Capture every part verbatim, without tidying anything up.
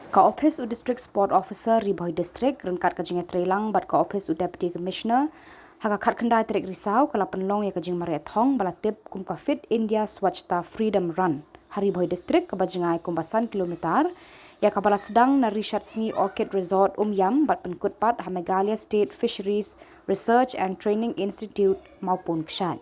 Ka ophis u District Sport Officer Ri Bhoi District ryngkat ka jingïatreilang bad ka ophis u Deputy Commissioner, ha ka khatkhyndai tarik Risaw ka la pynlong ïa ka jingmareh thong ba la tip kum ka Fit India Swachhata Freedom Run ha Ri Bhoi District, kaba jngai kumba san kilometer, ïa kaba la sdang na Ri Shatsngi Orchid Resort Umiam bad pynkut pat ha Meghalaya State Fisheries Research and Training Institute, Mawpun Kshaid.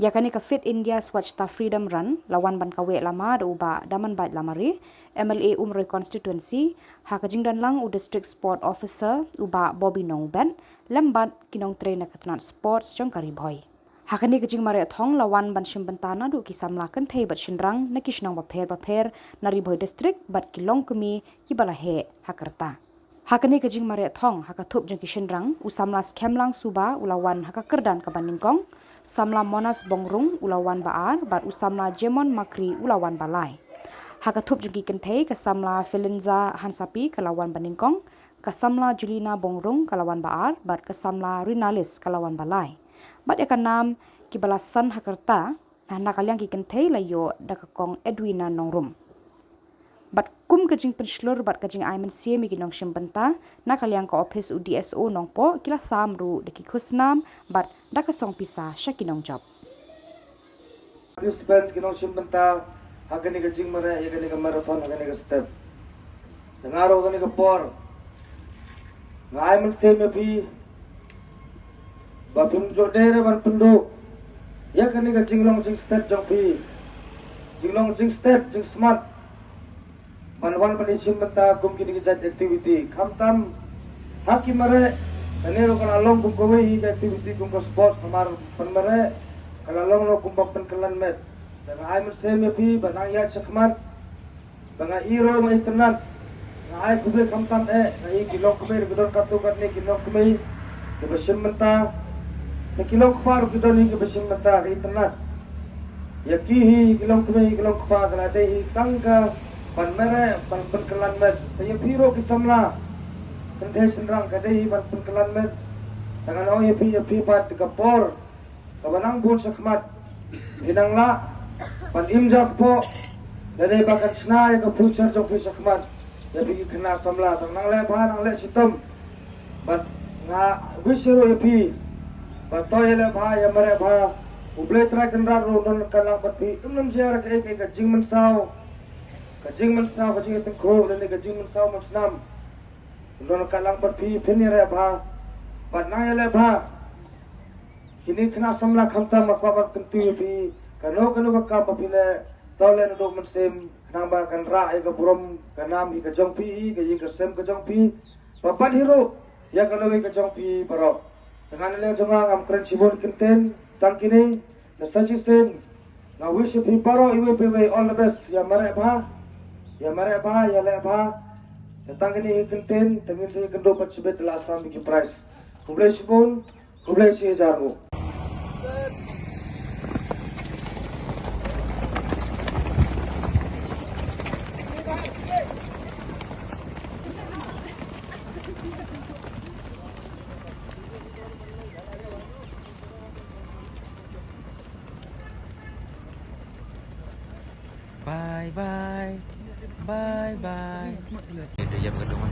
Ïa kane ka Fit India Swachhata Freedom Run la wan ban kaweh lama da u Bah Damanbait Lamare, M L A Umroi Constituency, ha ka jingdonlang u District Sport Officer u Bah Bobby Nongbet, lem bad ki nongtrei na ka tnat sports jong ka Ri Bhoi. Ha kane ka jingmareh thong la wan ban shim bynta naduh ki samla kynthei bad shynrang na ki shnong bapher bapher na Ri Bhoi District bad ki longkmie kiba la heh ha ka rta. Ha kane ka jingmareh thong, ha ka thup jong ki shynrang, u samla Skhemlang Suba u la wan ha ka kyrdan kaba nyngkong, samla Monas Bongrung u la wan ba ar, bad u samla Jemon Makri u la wan ba lai. Ha ka thup jong ki kynthei, ka samla Felinza Hansapi ka la wan ba nyngkong, ka samla Julina Bongrung ka la wan ba ar, bad ka samla Rinalis ka la wan ba lai. Bad ïa ka nam kiba la san ha ka rta, na, na ka liang ki kynthei la ïoh da ka kong Edwina Nongrum. Bad kum ka jingpynshlur bad ka jingai mynsiem ïa ki nongshim bynta, na ka liang ka ophis u D S O Nongpoh ki la sam ruh da ki khusnam bad da ka song pisa sha ki nongjop. Participants, ki nongshim bynta ha kane ka jingmareh, ïa kane ka marathon, ha kane ka step. Te nga ruh kane ka por nga ai mynsiem ïa phi ba phin jop dei re ban pynduh ïa kane ka jinglong jingstet jong phi, jinglong jingstet jingsmat ban wan ban ïashim bynta kum kine ki jait activity. Khamtam ha ki mareh, kane ruh ka la long kum kawei hi ka activity kum ka sports, namar pynmareh ka la long ruh kumba pynkylla met. Te nga ai mynsiem ïa phi ba nang ïaid shakhmat. Ba nga i ruh nga itynnad, nga ai khublei khamtam eh, nga i ki longkmie ruh ki don katto katne ki longkmie kiba shim bynta, te ki longkpa ruh ki don hi kiba shim bynta, nga itynnad ïa ki hi ki longkmie ki longkpa, ka la dei hi tang ka ban mareh ban pynkylla met. Te ïa phi ruh ki samla kynthei shynrang ka dei hi ban pynkylla met. Te ngan ong ïa phi, ïa phi pat ka por kaba nang bun shakhmat, phi nang lah ban im jakpoh, lane ba kan shna ïa ka future jong phi shakhmat. Ïa phi ki khynnah samla, tang nang leh bha, nang leh shitom. Bad nga wish ruh ïa phi ba to ïa leh bha, ïa mareh bha. U Blei Trai Kynrad ruh un don ryngkat lang bad phi. Ym don jia re kaei kaei ka jingmynsaw, ka jingmynsaw, ka jingïatyngkhuh lane ka jingmynsaw mynsnam. Un don ryngkat lang bad phi, phin ïa leh bha bad nang ïa leh bha. Kine khynnah samla khamtam nga kwah ban kyntu ïa phi, kano kano ka kam ba phi leh, to leh naduh mynsiem, khnang ba kan rah ïa ka burom ka nam hi ka jong phi, hi ka ïing ka sem ka jong phi, bad pat hi ruh ïa ka lawei ka jong phi baroh. Te nga na liang jong nga ngam kren shibun kyntien, tang kine, te sa shisien nga wish ïa phi baroh iwei pa iwei all the best, ïa mareh bha, ïa mareh bha, ïa leh bha. Te tang kine hi kyntien, te ngin sa ïakynduh pat shibit la sam ïa ki prize. Khublei shibun. Khublei shi hajar nguh. Bye bye. Bye bye. Itu ya begitu mah.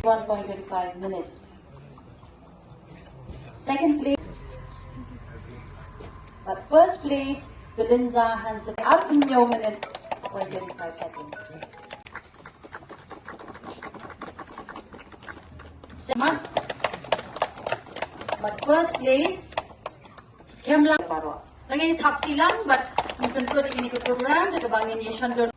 One point twenty-five minutes. Second place, but first place, Belinda Hansen, up in your minute, point twenty-five seconds. Semat, but first place, Skhem lang baroh. Tang ngi thap ti lang, but ngi pynlut ïa kane ka program, kaba ngin ïa shon don